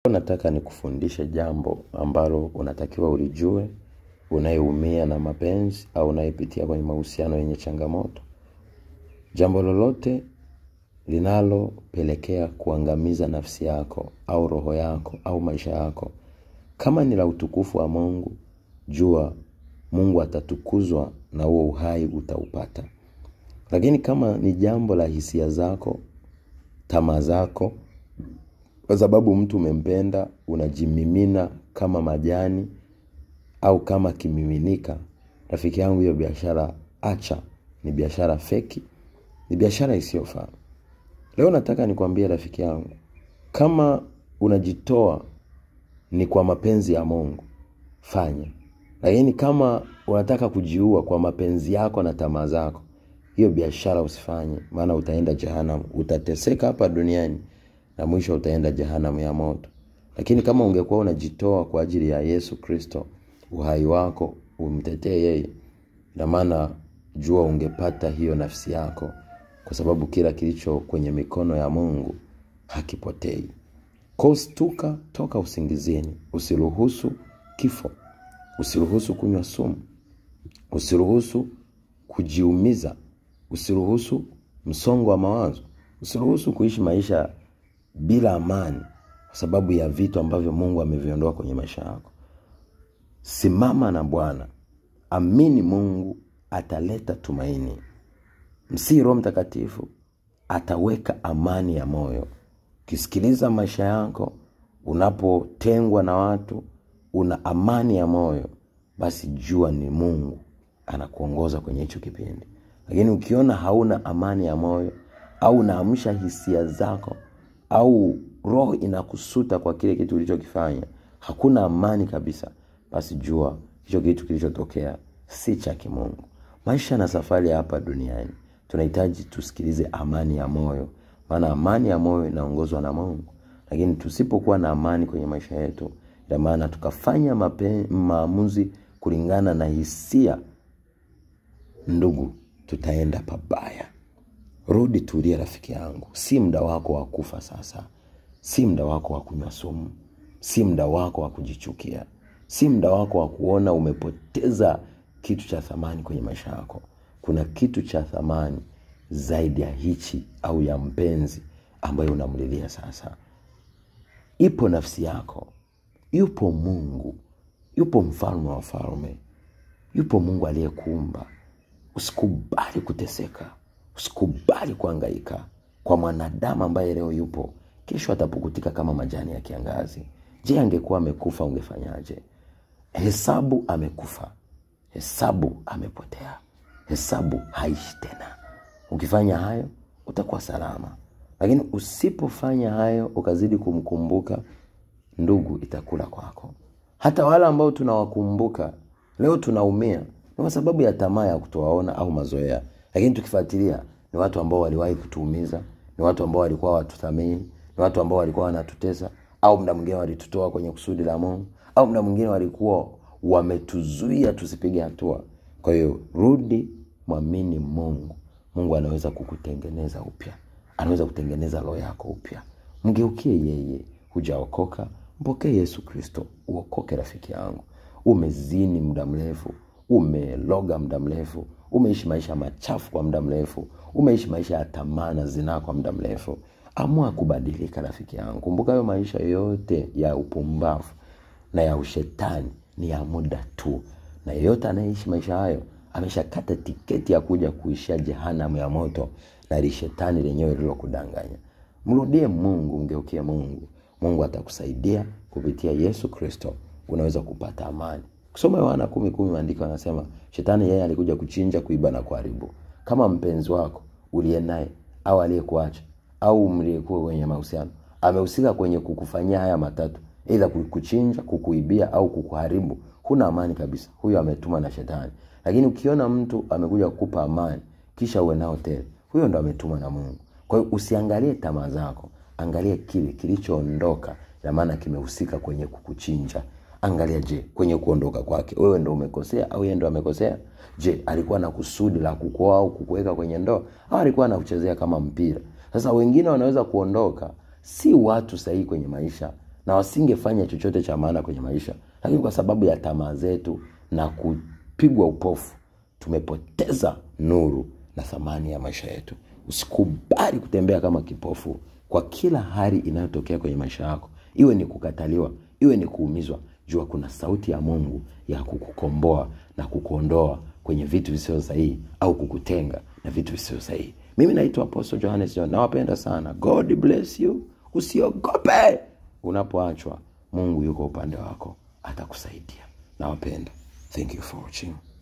Nataka nikufundishe jambo ambalo unatakiwa ulijue, unayeumia na mapenzi au unayepitia kwenye mahusiano yenye changamoto. Jambo lolote linalopelekea kuangamiza nafsi yako au roho yako au maisha yako, kama ni la utukufu wa Mungu, jua Mungu atatukuzwa na huo uhai utaupata. Lakini kama ni jambo la hisia zako, tamaa zako, kwa sababu mtu umempenda, unajimimina kama majani au kama kimiminika, rafiki yangu, hiyo biashara acha, ni biashara feki, ni biashara isiyofaa. Leo nataka nikwambie rafiki yangu, kama unajitoa ni kwa mapenzi ya Mungu, fanya. Lakini kama unataka kujiua kwa mapenzi yako na tamaa zako, hiyo biashara usifanye, maana utaenda jehanamu, utateseka hapa duniani na mwisho utaenda jehanamu ya moto. Lakini kama ungekuwa unajitoa kwa ajili ya Yesu Kristo, uhai wako umtetee yeye, na maana jua ungepata hiyo nafsi yako, kwa sababu kila kilicho kwenye mikono ya Mungu hakipotei. Kostuka toka usingizini, usiruhusu kifo, usiruhusu kunywa sumu, usiruhusu kujiumiza, usiruhusu msongo wa mawazo, usiruhusu kuishi maisha bila amani kwa sababu ya vitu ambavyo Mungu ameviondoa kwenye maisha yako. Simama na Bwana, amini Mungu ataleta tumaini. Msii Roho Mtakatifu ataweka amani ya moyo. Ukisikiliza maisha yako, unapotengwa na watu, una amani ya moyo, basi jua ni Mungu anakuongoza kwenye hicho kipindi. Lakini ukiona hauna amani ya moyo, au unaamsha hisia zako, au roho inakusuta kwa kile kitu ulichokifanya, hakuna amani kabisa, basi jua hicho kitu kilichotokea si cha kimungu. Maisha na safari hapa duniani, tunahitaji tusikilize amani ya moyo, maana amani ya moyo inaongozwa na Mungu. Lakini tusipokuwa na amani kwenye maisha yetu, ina maana tukafanya maamuzi kulingana na hisia, ndugu, tutaenda pabaya. Rudi, tulia rafiki yangu. Si muda wako wa kufa sasa. Si muda wako wa kunywa sumu. Si muda wako wa kujichukia. Si muda wako wa kuona umepoteza kitu cha thamani kwenye maisha yako. Kuna kitu cha thamani zaidi ya hichi au ya mpenzi ambaye unamlilia sasa. Ipo nafsi yako. Yupo Mungu. Yupo mfalme wa falme. Yupo Mungu aliyekuumba. Usikubali kuteseka. Usikubali kuhangaika kwa mwanadamu ambaye leo yupo, kesho atapukutika kama majani ya kiangazi. Je, angekuwa amekufa ungefanyaje? Hesabu amekufa, hesabu amepotea, hesabu haishi tena. Ukifanya hayo utakuwa salama, lakini usipofanya hayo ukazidi kumkumbuka, ndugu, itakula kwako. Hata wale ambao tunawakumbuka leo tunaumia ni kwa sababu ya tamaa ya kutowaona au mazoea. Lakini tukifuatilia ni watu ambao waliwahi kutuumiza, ni watu ambao walikuwa watuthamini, ni watu ambao walikuwa wanatutesa, au muda mwingine walitutoa kwenye kusudi la Mungu, au muda mwingine walikuwa wametuzuia tusipige hatua. Kwa hiyo rudi, mwamini Mungu. Mungu anaweza kukutengeneza upya, anaweza kutengeneza roho yako upya. Mgeukie yeye. Hujaokoka, mpokee Yesu Kristo, uokoke rafiki yangu. Umezini muda mrefu, umeloga muda mrefu, umeishi maisha machafu kwa muda mrefu, umeishi maisha ya tamaa na zinaa kwa muda mrefu. Amua kubadilika rafiki yangu. Kumbuka hayo maisha yote ya upumbavu na ya ushetani ni ya muda tu, na yeyote anayeishi maisha hayo ameshakata tiketi ya kuja kuishia jehanamu ya moto na lishetani lenyewe lilokudanganya. Mrudie Mungu, mgeukie Mungu. Mungu atakusaidia kupitia Yesu Kristo, unaweza kupata amani. Kusoma Yohana 10:10, maandiko yanasema shetani yeye alikuja kuchinja, kuiba na kuharibu. Kama mpenzi wako uliye naye au aliyekuacha au mliyekuwa kwenye mahusiano amehusika kwenye kukufanyia haya matatu, aidha kukuchinja, kukuibia au kukuharibu, huna amani kabisa, huyo ametuma na shetani. Lakini ukiona mtu amekuja kukupa amani kisha uwe nao tele, huyo ndo ametuma na Mungu. Kwa hiyo usiangalie tamaa zako, angalia kile kilichoondoka, ina maana kimehusika kwenye kukuchinja. Angalia, je, kwenye kuondoka kwake wewe ndo umekosea au yeye ndo amekosea? Je, alikuwa na kusudi la kukuoa au kukuweka kwenye ndoa, au alikuwa anakuchezea kama mpira? Sasa wengine wanaweza kuondoka si watu sahihi kwenye maisha, na wasingefanya chochote cha maana kwenye maisha, lakini kwa sababu ya tamaa zetu na kupigwa upofu tumepoteza nuru na thamani ya maisha yetu. Usikubali kutembea kama kipofu kwa kila hali inayotokea kwenye maisha yako, iwe ni kukataliwa, iwe ni kuumizwa. Jua kuna sauti ya Mungu ya kukukomboa na kukuondoa kwenye vitu visivyo sahihi au kukutenga na vitu visivyo sahihi. Mimi naitwa Apostle Johannes John, nawapenda sana. God bless you. Usiogope unapoachwa, Mungu yuko upande wako, atakusaidia. Nawapenda. Thank you for watching.